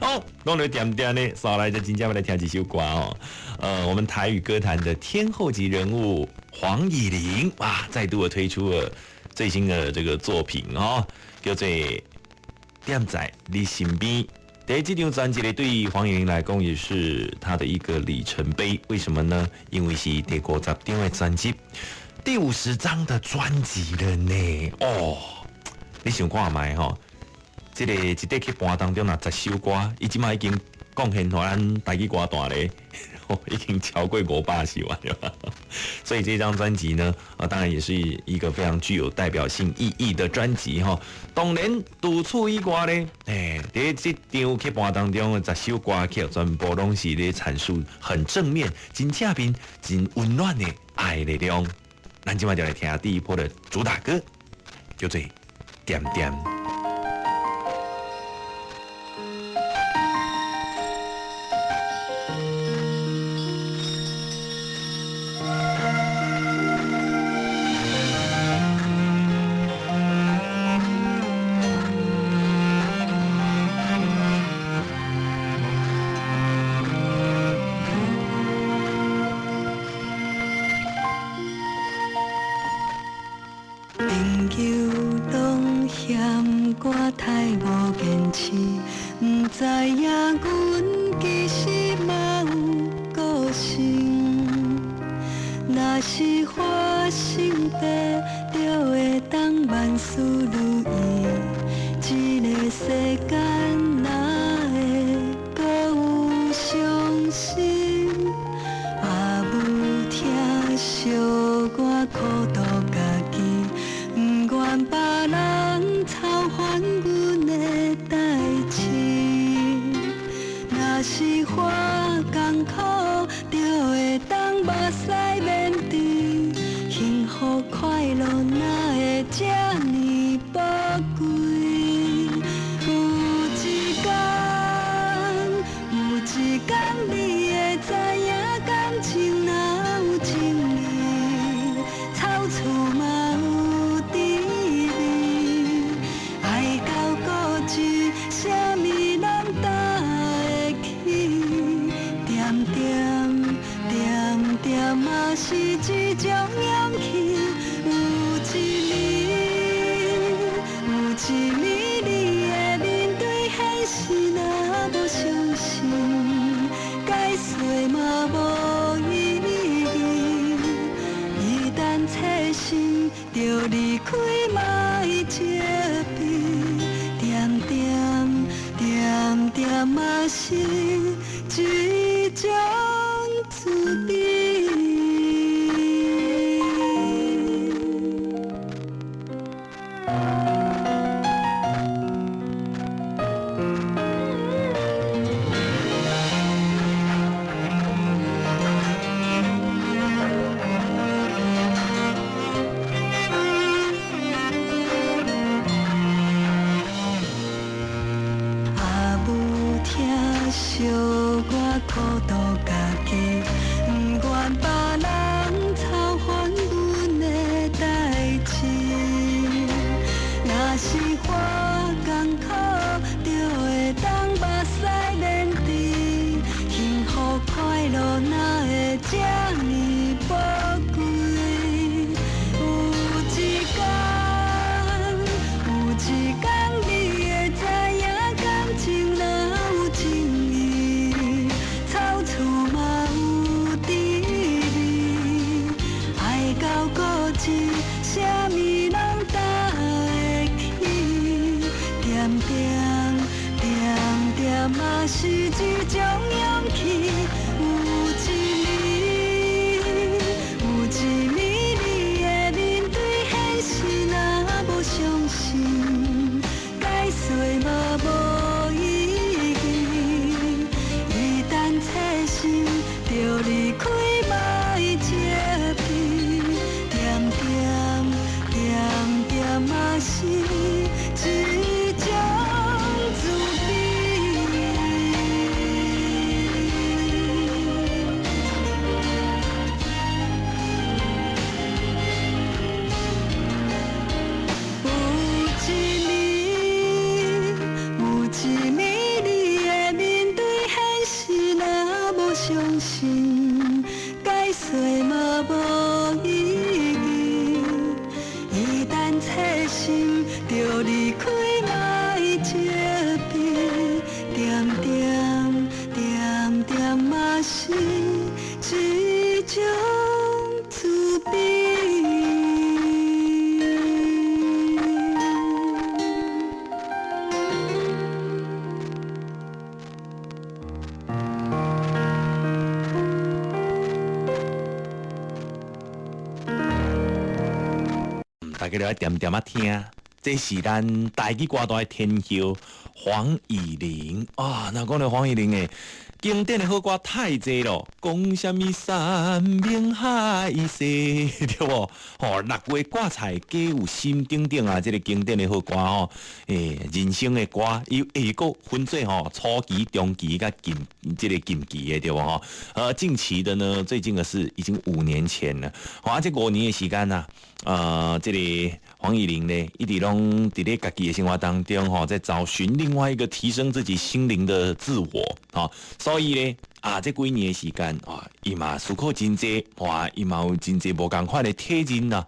哦，講到恬恬呢，紲來就真正欲來聽一首歌哦。我們台語歌壇的天后級人物黃以玲，哇，再度的推出了最新的這個作品哦，叫做《踮在你身邊》。對，這張專輯呢，對於黃以玲來講也是她的一個里程碑。為什麼呢？因為是第五十張的專輯，第50張的專輯了呢。哦，你想看覓吼？這個一塊曲盤當中，若十首歌，伊這擺已經貢獻予咱台語歌壇咧，已經超過500首啊！所以這張專輯呢，啊，當然也是一個非常具有代表性意義的專輯哈。當然，除此以外呢，佇這張曲盤當中的十首歌曲，全部攏是咧闡述很正面、真正面、真溫暖的愛力量。咱這擺就來聽第一波的主打歌，叫做《恬恬》。是一種滋味。大家著愛恬恬仔聽。這是咱台語歌壇的天后黃以玲啊！若講著黃以玲的經典的好歌太濟咯，講啥物山盟海誓，對無？吼，六月掛菜雞有心等等啊，這个經典的好歌吼，人生的歌，伊會閣分做吼初期、中期佮近這个近期的對無吼？近期的呢，最近的是已經5年前了，吼，啊，這5年的時間啊，這个黃以玲呢，一直攏佇咧家己的生活當中吼，在找尋另外一個提升自己心靈的自我，吼，所以呢，啊，這幾年的時間啊，伊嘛思考真濟，哇，伊嘛有真濟無仝款的體認啦，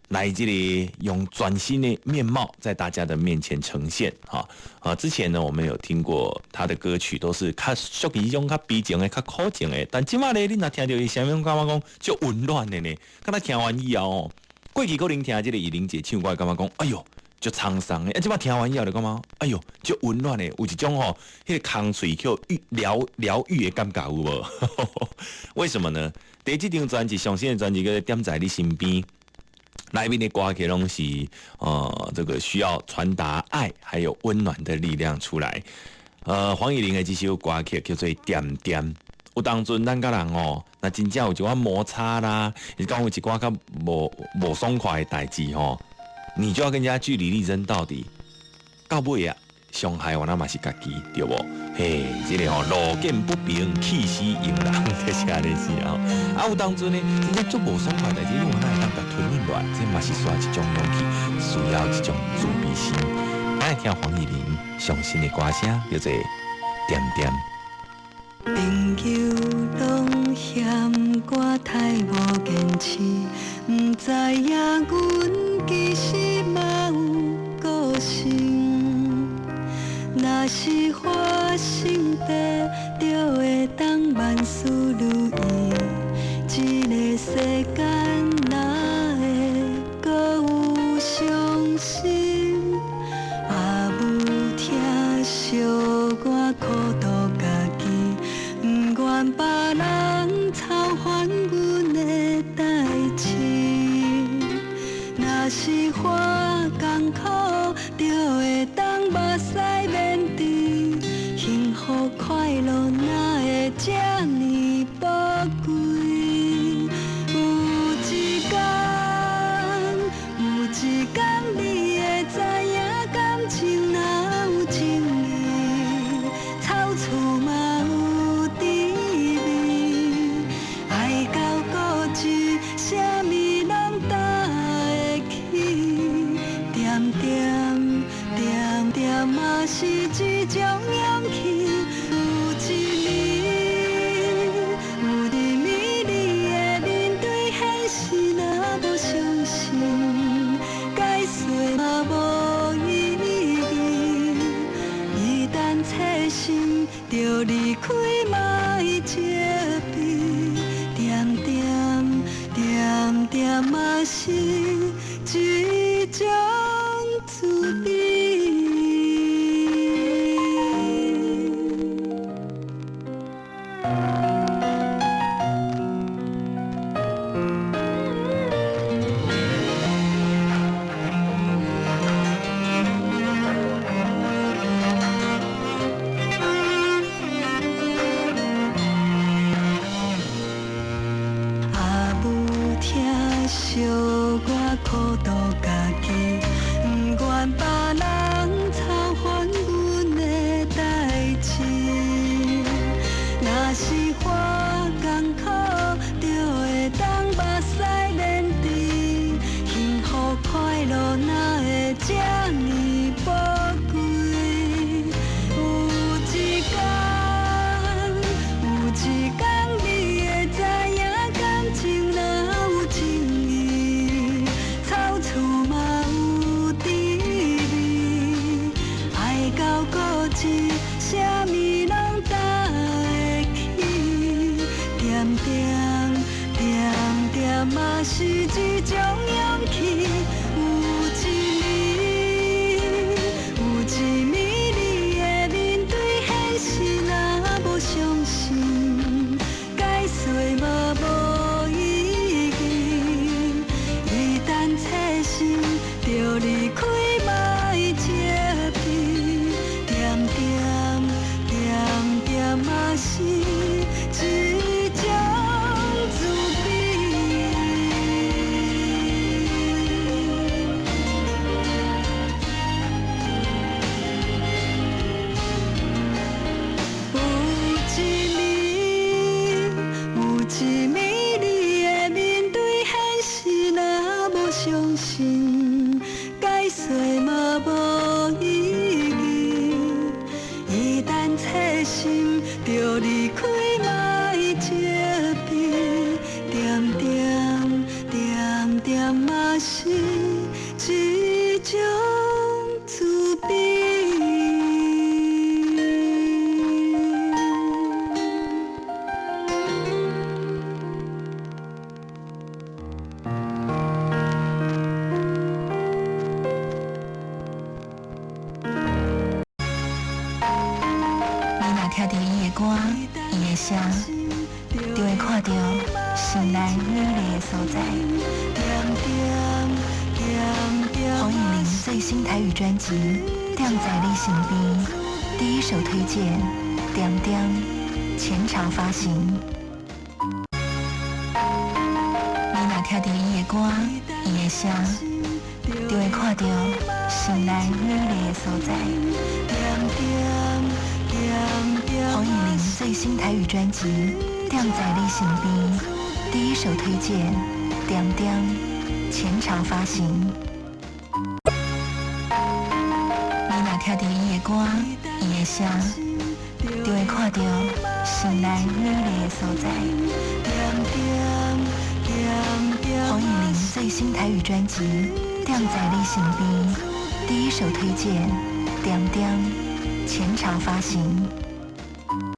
來這裡用全新的面貌在大家的面前呈現，哈啊！之前呢，我們有聽過他的歌曲，都是較屬於彼種較悲情的、較苦情的，但這馬咧，你若聽著伊聲音，感覺講足溫暖的呢。敢若聽完以後哦，過去可能聽這个以玲姐唱歌，感覺講，哎喲，足滄桑的，啊，這馬聽完以後就感覺，哎喲，足溫暖的，有一種吼，彼个空喙去療療癒的感覺有無？為什麼呢？佇這張專輯上新的專輯叫做《踮在你身邊》。內面的歌曲攏是，這個需要傳達愛還有溫暖的力量出來。黃以玲的這首歌曲叫做《恬恬》。有當陣咱佮人哦，若真正有一寡摩擦啦，是講有一寡較無爽快的代誌吼，你就要跟人家據理力爭到底，到尾啊，傷害原來嘛是家己，對無？嘿，這个吼路見不平，氣死用人，就是按呢是啊。啊，有當陣呢，真正足無爽快代誌，你原來會當共吞忍落來，這嘛是需要一種勇氣，需要一種慈悲心。咱來聽黃以玲上新的歌聲，叫做《恬恬》。朋友攏嫌我太無堅持，毋知影阮其實嘛有個性。若是發生的，就會當萬事如意。這个世間哪會閣有傷心？阿母疼惜我苦毒家己，毋願別人操煩阮的代誌。若是我艱苦，就會當目屎免滴。幸福快樂哪會這呢寶貴？有一天，有一天你會知影感情若有情義，草厝嘛有甜味。愛到固執，啥物攏擔會起。恬恬恬恬嘛是一種勇氣。有一暝，有一暝你會面對現實，若無相信，解說嘛無意義。一旦切心，就離開莫責備。恬恬恬恬嘛是一種慈悲。阿母疼惜我苦毒家己，切心，著離開嘛會惜別，點點點點嘛是一種慈悲。你若聽著伊的歌，伊的聲，就會看著心內美麗的所在。黃以玲最新台語專輯《踮在你身邊》，第一首推薦《點點》，前朝發行。你若聽著伊的歌，伊的聲，就會看著心內美麗的所在。黃以玲最新台語專輯《踮在你身邊》，第一首推薦《點點》，前朝發行。你若聽著伊的歌，伊的聲，就會看著心內美麗的所在。黃以玲最新台語專輯《踮在你身邊》，第一首推薦《點點》，前朝發行。